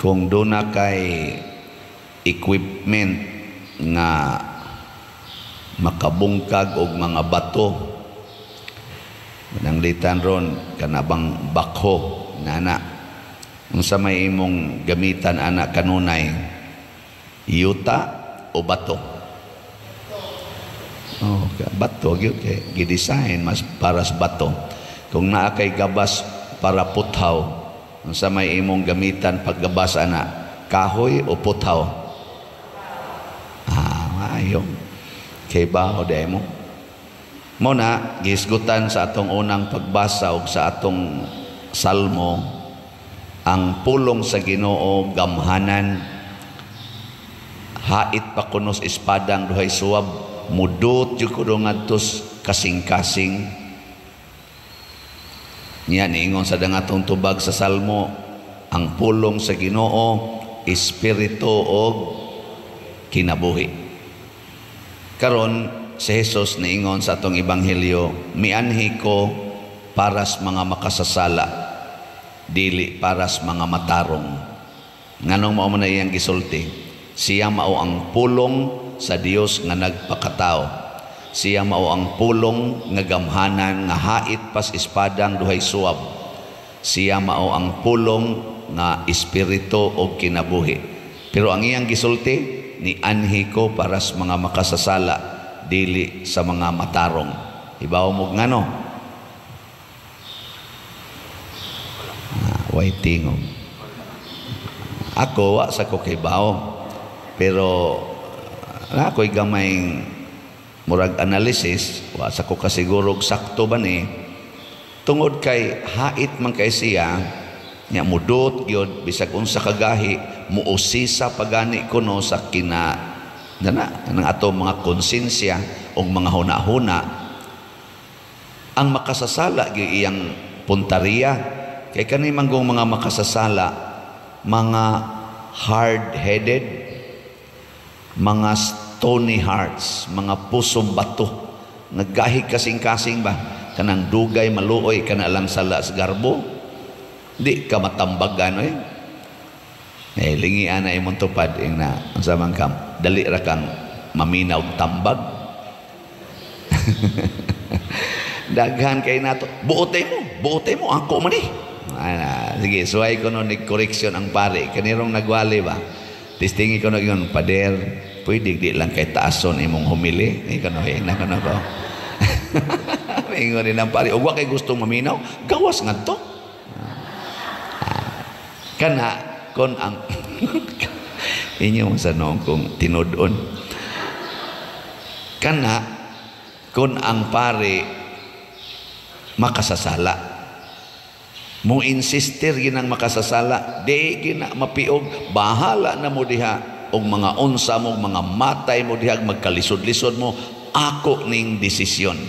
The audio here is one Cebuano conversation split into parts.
Kung duna kay equipment nga makabungkag og mga bato, pananglitan ron kanabang bakho nana, unsa may imong gamitan ana kanunay, yuta o bato? Oh, bato gyud kay gi-design mas para sa bato. Kung naa kay gabas para puthaw, unsa may imong gamitan paggabas ana, kahoy o puthaw? Ah, maayo kay baho day mo. Mo na gihisgutan sa atong unang pagbasa og sa atong salmo, ang pulong sa Ginoo gamhanan, hait pa kunos espadang duhay suwab, mudot jud kuno ngadto kasing-kasing niya. Niingon sa dangatong tubag sa salmo, ang pulong sa Ginoo espiritu og kinabuhi. Karon si Jesus niingon sa atong ebanghelyo, "Mianhi ko para sa mga makasasala, dili para sa mga matarong." Nganong mao man na iyang gisulti? Siya mao ang pulong sa Dios nga nagpakatao. Siya mao ang pulong nga gamhanan, nga hait pas espadang duhay suwab. Siya mao ang pulong nga espiritu og kinabuhi. Pero ang iyang gisulti, "Ni anhi ko para sa mga makasasala, dili sa mga matarong." Ibaw mo ngano? Ah, way tingog. Ako, wa sa ko kibaw. Pero ako'y gamay murag analysis, wa sa ko kasiguro sakto ba ni, tungod kay hait man kay siya nya, mudot gyud bisag unsa kagahi, muusisa pagani kuno sa kina dana ng ato mga konsensya o mga huna-huna. Ang makasasala gyud iyang punteriya, kay kani manggong mga makasasala, mga hard-headed, mga stony hearts, mga pusong bato, naggahi kasing-kasing ba, kanang dugay maluoy kana lang sala sa garbo, di ka matambagan oy. Eh, lingian na imong tupad ing na unsa man kam, dali ra kang maminaw tambag. Daghan kay nato. Buote mo, ako man eh. Ana, sige, suway ko no ni correction ang pare. Kanirong nagwali ba? Testingi ko no yun, "Pader, pwede di lang kay taason imong humili." Ni kono, eh, na kono ko. Ingon din ang pare, "Ug wa kay gustong maminaw, gawas ngadto." Kana kon ang inyo sa noong kong tinud-on. Kana kon ang pare makasasala, mo insister ginang makasasala, di gina mapiog, bahala na mo diha og mga unsa mo, mga matay mo diha, magkalisod-lisod mo, ako ning desisyon.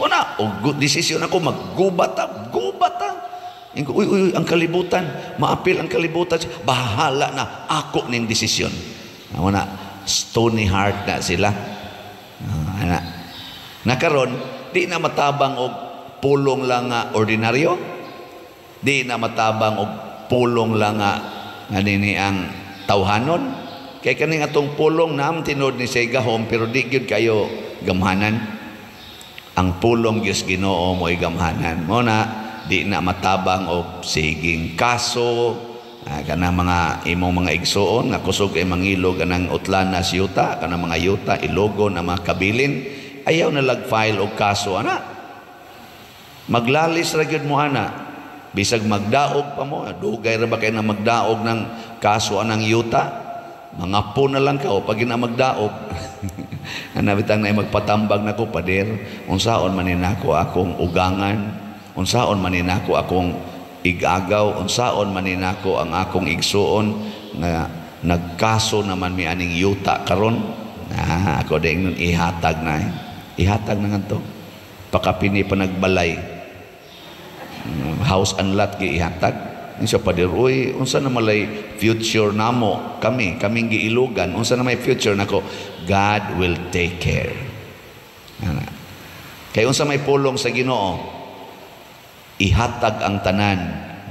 Una, og desisyon ako, maggubat ta, gubat ta. Ingo, "Uy, uy, ang kalibutan, maapil ang kalibutan, bahala na, ako ning desisyon." Una, stony heart na sila. Ana. Nakaron, di na matabang og pulong lang nga ordinaryo, di na matabang og pulong lang nga nini ang tawhanon. Kay kaning atong pulong naam tinuod ni say gahom, pero di gyud kayo gamhanan. Ang pulong Dios Ginoo mo'y gamhanan. Mo na di na matabang og siging kaso, kanang mga imong mga igsuon nga kusog ay mangilog anang utlana sa yuta, kanang mga yuta ilogon ang mga kabilin, ayaw na lag file og kaso ana. Maglalis ra gyud mo ana. Bisag magdaog pa mo, dugay ra ba kay na magdaog ng kaso anang yuta? Mga po na lang ka o pag gina magdaog. Ana bitang na magpatambag nako, "Pader, unsaon man nako akong ugangan, unsaon man nako akong igagaw, unsaon man nako ang akong igsuon nga nagkaso naman mi aning yuta karon?" Ah, ako din nun, ihatag na eh. Ihatag na ngadto. Pakapini pa nagbalay. House and lot gi ihatag. Siya, "Pader, uy, unsa na malay future namo kami, kaming giilugan, unsa na may future nako?" God will take care. Ana. Kay unsa may pulong sa Ginoo, ihatag ang tanan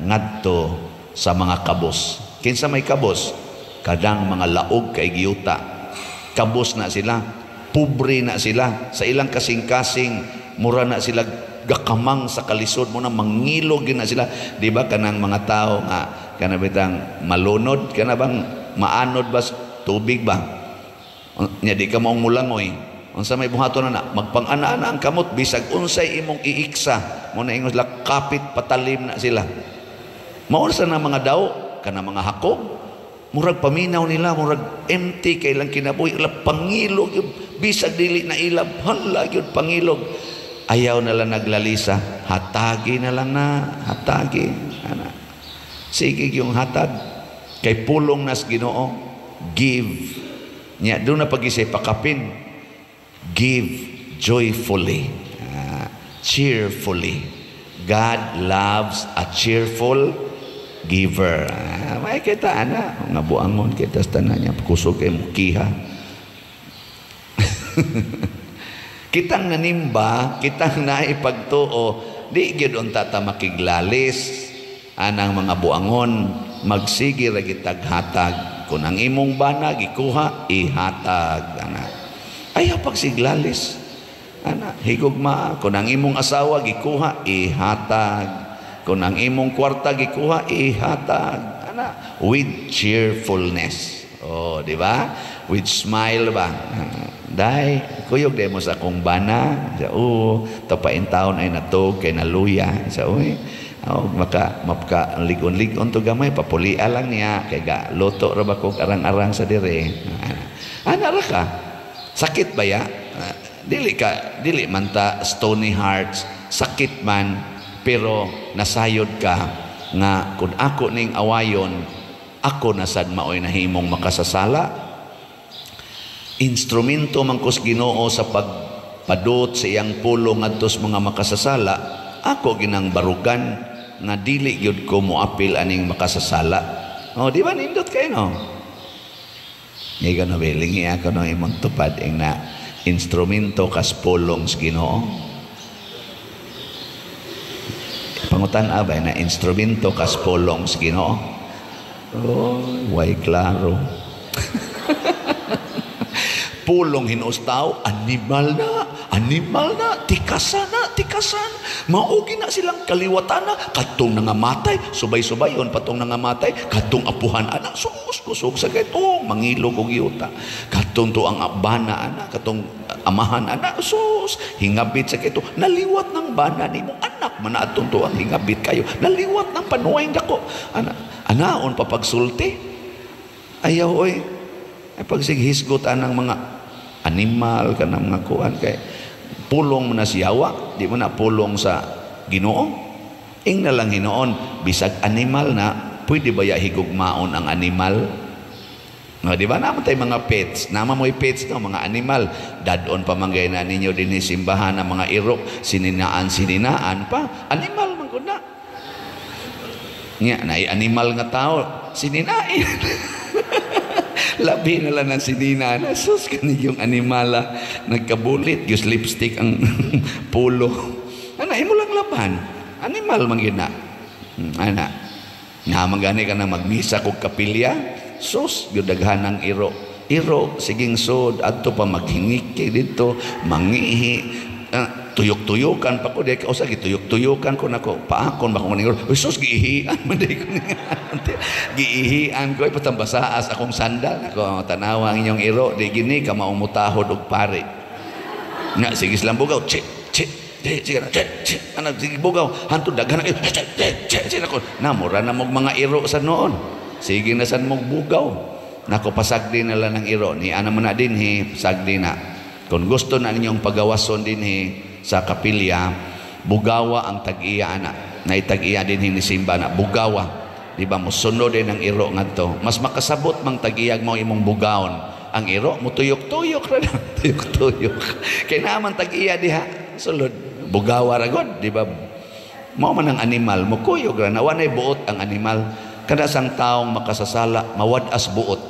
ngadto sa mga kabos. Kinsa may kabos? Kadang mga laog kay giyuta. Kabos na sila, pobre na sila, sa ilang kasing-kasing mura na sila gakamang sa kalisod mo na mangilog na sila. Di ba kanang mga tao nga kana bitang malunod, kana bang maanod ba tubig ba? Nya di ka maong mulangoy. Unsa may buhaton na magpang-ana-ana ang kamot bisag unsay imong iiksa mo na ingon sila kapit patalim na sila. Mao sa na mga daw kana mga hakog murag paminaw nila, murag empty kay ilang kinabuhi, ila pangilog bisag dili na ilab, hala gyud pangilog. Ayaw na lang naglalisa, hatagi na lang na, hatagi ana. Sige yung hatag kay pulong nas Ginoo, give. Nya doon na pag-isay pakapin, give joyfully, cheerfully. God loves a cheerful giver. May kita ana nga buangon kita sa tanan niya kusog kay mukiha. Kitang nanimba, kitang naipagtuo, di gyud unta ta makiglalis anang mga buangon, magsige ra gitag hatag. Kung ang imong bana gikuha, ihatag ana. Ayaw pagsiglalis ana, higugma. Kung ang imong asawa gikuha, ihatag. Kung ang imong kwarta gikuha, ihatag ana, with cheerfulness. Oh, di ba? With smile ba? Day, kuyog day mo sa akong bana. Sa oo, tapain taon ay natog kay naluya. Sa uy, oh, maka mapka ligon-ligon to gamay papulia lang niya kay ga luto ra ba kog arang-arang sa dire. Ana ra ka. Sakit ba ya? Dili ka, dili man ta stony hearts, sakit man pero nasayod ka nga kun ako ning awayon, ako nasad maoy nahimong makasasala. Instrumento man kus Ginoo sa pagpadot sa iyang pulong ngadto sa mga makasasala, ako ginang barugan nga dili gyud ko moapil aning makasasala. Oh, di ba nindot kayo no? Ngiga no belingi ako no imong tupad ing na instrumento kas pulong sa Ginoo. Pangutan abay na instrumento kas pulong sa Ginoo. Oh, way klaro. Pulong hinuos tao, animal na, tikasan na, tikasan. Maugi na silang kaliwatan na, katong nangamatay, subay-subayon patong nangamatay, katong apuhan anak, sus, kusog sa katong mangilog og yuta. Katong to ang bana anak, katong amahan anak, sus, hingabit sa kito, naliwat ng bana nimo anak, manaatong to ang hingabit kayo, naliwat ng panuay dako. Ana, anaon pa pagsulti? Ayaw oy. Ay pagsighisgot anang mga animal kanang mga kuan kay pulong mo na siyawa, di mo na pulong sa Ginoo. Ing na lang hinoon bisag animal na pwede ba ya higugmaon ang animal? No, di ba naman tayo mga pets? Nama mo'y pets no, mga animal. Dadon pa manggay na ninyo din simbahan ang mga irok, sininaan sininaan pa, animal man gud na. Nya nay animal nga tao, sininain. Labi na lang ng sinina na sus kani yung animala nagkabulit gyud lipstick ang pulo. Ana imo lang laban. Animal man gyud na. Ana. Nga man gani ka na magmisa kog kapilya, sus gyud daghan ang iro. Iro siging sod adto pa maghingiki didto, mangihi. Tuyok-tuyukan pa ko di ka usa gituyok-tuyukan ko nako paakon ba ko ning sus giihian man di ko giihian ko ipatambasaas akong sandal nako tanawa ang inyong iro di gini ka maong mutahod og pare nga sige silang bugaw che che che sige na che che ana sige bugaw hantod daghan che che che che nako namura na mog mga iro sa noon sige na san mog bugaw nako pasagdi na lang ng iro ni ana man na dinhi pasagdi na kung gusto na ninyong pagawason dinhi sa kapilya, bugawa ang tag-iya ana. Naitag-iya din hinisimba na bugawa. Di ba musunod din ang iro ngadto. Mas makasabot mang tag-iyag mo imong bugaon. Ang iro mutuyok-tuyok ra na, tuyok-tuyok. Kay naman tag-iya diha sulod bugawa ra gud, di ba? Mao man ang animal, mukuyog ra na wanay buot ang animal. Kada sang taong makasasala, mawad-as buot.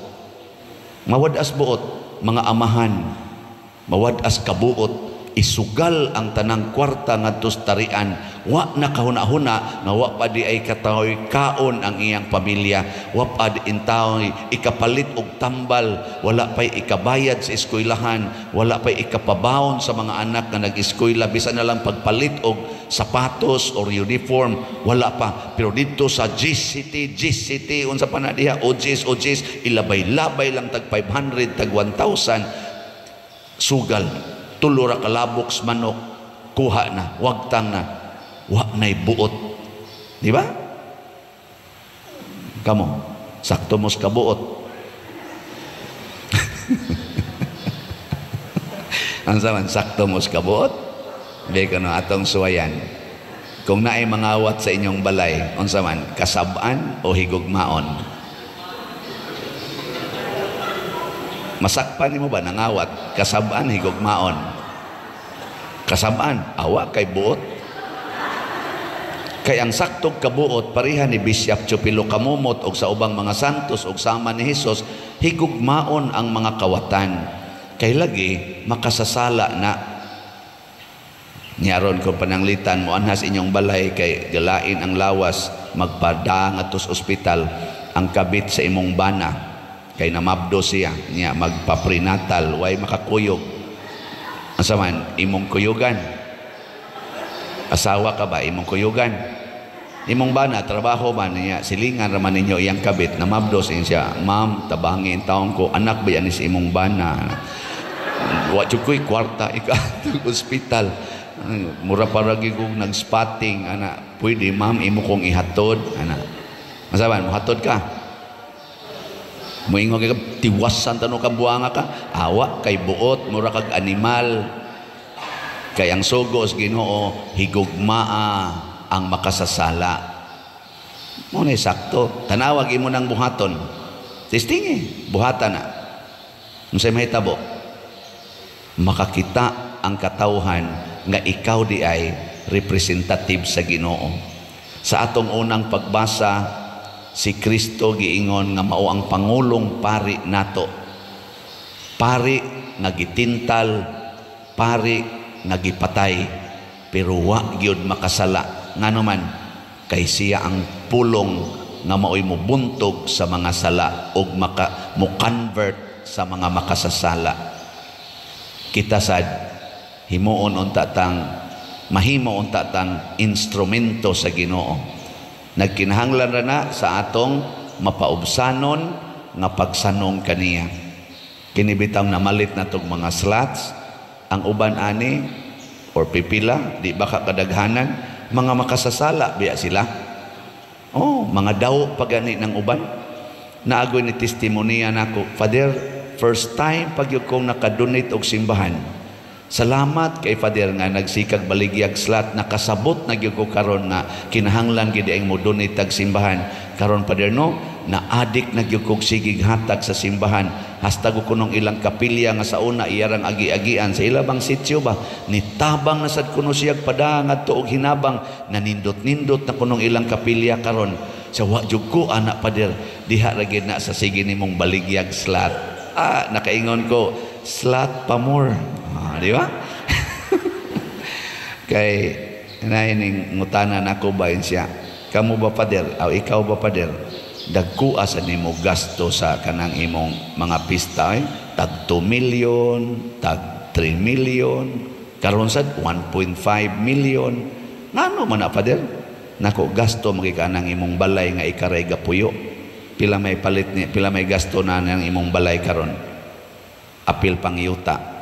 Mawad-as buot mga amahan. Mawad-as kabuot. Isugal ang tanang kwarta ngadto sa tarian Wa na kahuna-huna nga wa pa di ay kataoy kaon ang iyang pamilya, wa pa di intaoy ikapalit og tambal, wala pay ikabayad sa eskwelahan, wala pay ikapabawon sa mga anak nga nag-eskwela, bisan na lang pagpalit og sapatos or uniform, wala pa. Pero dito sa GCT, GCT, unsa pa na diha, OGs, OGs, ilabay-labay lang tag 500, tag 1,000, sugal, tulo ra kalabok manok, kuha na, wagtang na, wa na'y buot. Di ba? Kamo, sakto mos kabuot. Ang saman, sakto mos kabuot? Di ka no, atong suwayan. Kung naay mangawat sa inyong balay, unsa man, kasab-an o higugmaon? Masakpan nimo ba nangawat? Kasab-an, higugmaon? Kasab-an, awa kay buot. Kay ang saktog kabuot pareha ni Bishop Chupilo Kamumot og sa ubang mga santos og sama ni Hesus, higugmaon ang mga kawatan. Kay lagi makasasala na. Niaron ko pananglitan mo anhas inyong balay kay galain ang lawas, magpada ngadto sa ospital ang kabit sa imong bana kay namabdo siya niya magpaprenatal, way makakuyog. Asa man imong kuyugan? Asawa ka ba imong kuyugan? Imong bana trabaho man niya, silingan ra man ninyo iyang kabit, namabdos siya, ma'am tabangi taon ko, anak ba yan sa imong bana? Wa jud koy kwarta ika ospital. Mura pa ra gyud kog nag-spotting ana, pwede ma'am imo kong ihatod ana. Masaban mohatod ka? Moingon ka tiwasan tanong ka buanga ka, awa kay buot, mura kag animal. Kay ang sugo sa Ginoo higugmaa ang makasasala. Mo na sakto. Tanawag imo nang buhaton. Testingi, buhatan na. Unsay mahitabo? Makakita ang katawhan nga ikaw di ay representative sa Ginoo. Sa atong unang pagbasa, si Kristo giingon nga mao ang pangulong pari nato. Pari nga gitintal, pari nga gipatay, pero wa gyud makasala. Ngano man, kay siya ang pulong nga maoy mobuntog sa mga sala ug maka mo-convert sa mga makasasala. Kita sad himuon unta tang mahimo unta tang instrumento sa Ginoo. Nagkinahanglan ra na sa atong mapaubsanon nga pagsanong kaniya. Kini bitang namalit na tog mga slots, ang uban ani or pipila, di ba ka kadaghanan, mga makasasala biya sila. Oh, mga daw pagani ng uban. Naagoy ni testimonya nako, Father, first time pag yun kong nakadonate og simbahan. Salamat kay Father nga nagsikag baligyag slot, nakasabot na gyud ko karon nga kinahanglan gid ang mo donate tag simbahan. Karon Father no, na-addict na gyud kog sigig hatag sa simbahan. Hastag ko kunong ilang kapilya nga sa una iyarang agi-agian sa ilabang sityo ba, nitabang na sad kuno siyag padang ngadto og hinabang, nanindot-nindot na kunong ilang kapilya karon. Sa wa jud ko anak Father, diha ra gyud na sa sige nimong baligyag slot. Ah, nakaingon ko, slot pa more. Ah, di ba? Kay naining ngutana nako ba siya. Kamo ba Father? Aw ikaw ba Father? Dagkua sa nimo gasto sa kanang imong mga pista eh? Tag 2 million, tag 3 million, karon sad 1.5 million. Ngano man na Father? Nako gasto magikanang imong balay nga ikaray gapuyo. Pila may palit ni, pila may gasto na nang imong balay karon? Apil pangyuta.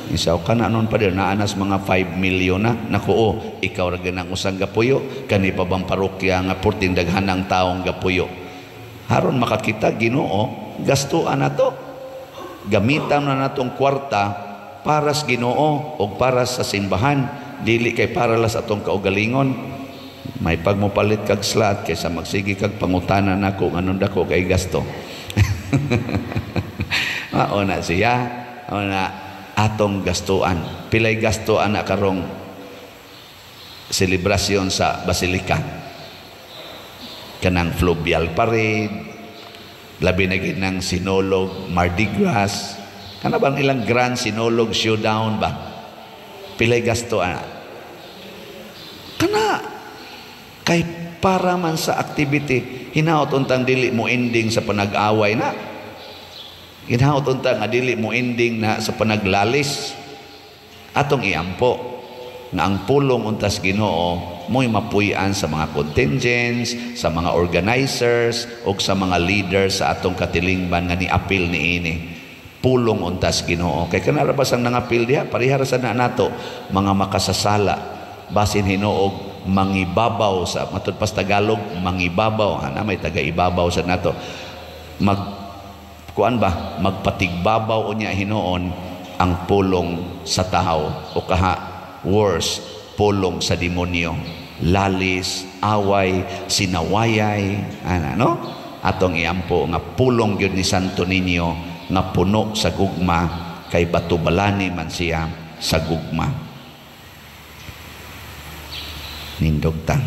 Isaw ka na nun Father, naanas mga 5 million na. Naku, oh, ikaw ra ganang usang gapuyo, kani pa bang parokya nga purting daghanang taong gapuyo. Haron makakita Ginoo, gastuan na to. Gamitan na natong kwarta para sa Ginoo o para sa simbahan, dili kay para la sa atong kaugalingon. May pagmopalit kag slot kaysa magsige kag pangutana nako nganong dako kay gasto. Mao na siya, mao na atong gastuan. Pilay gasto ana karong selebrasyon sa basilika. Kanang fluvial parade, labi na gid ng Sinulog, Mardi Gras. Kana bang ilang grand Sinulog showdown ba? Pilay gasto ana. Kana Kay para man sa activity, hinaot untang dili mo ending sa panag-away na. Hinaot unta nga dili mo ending na sa panaglalis. Atong iampo nga ang pulong untas Ginoo mo'y mapuy-an sa mga contingents, sa mga organizers ug sa mga leaders sa atong katilingban nga niapil niini. Pulong untas Ginoo. Kay kanara ba sang nangapil diha, pareha ra sa na nato mga makasasala, basin hinuog mangibabaw sa matud pas Tagalog, mangibabaw ana, may taga-ibabaw sa nato, mag kuan ba, magpatigbabaw unya hinuon ang pulong sa tahaw o kaha worse, pulong sa demonyo, lalis, away, sinawayay ana, no? Atong iampo nga pulong gyud ni Santo Niño nga puno sa gugma, kay batubalani man siya sa gugma. Nindog ta.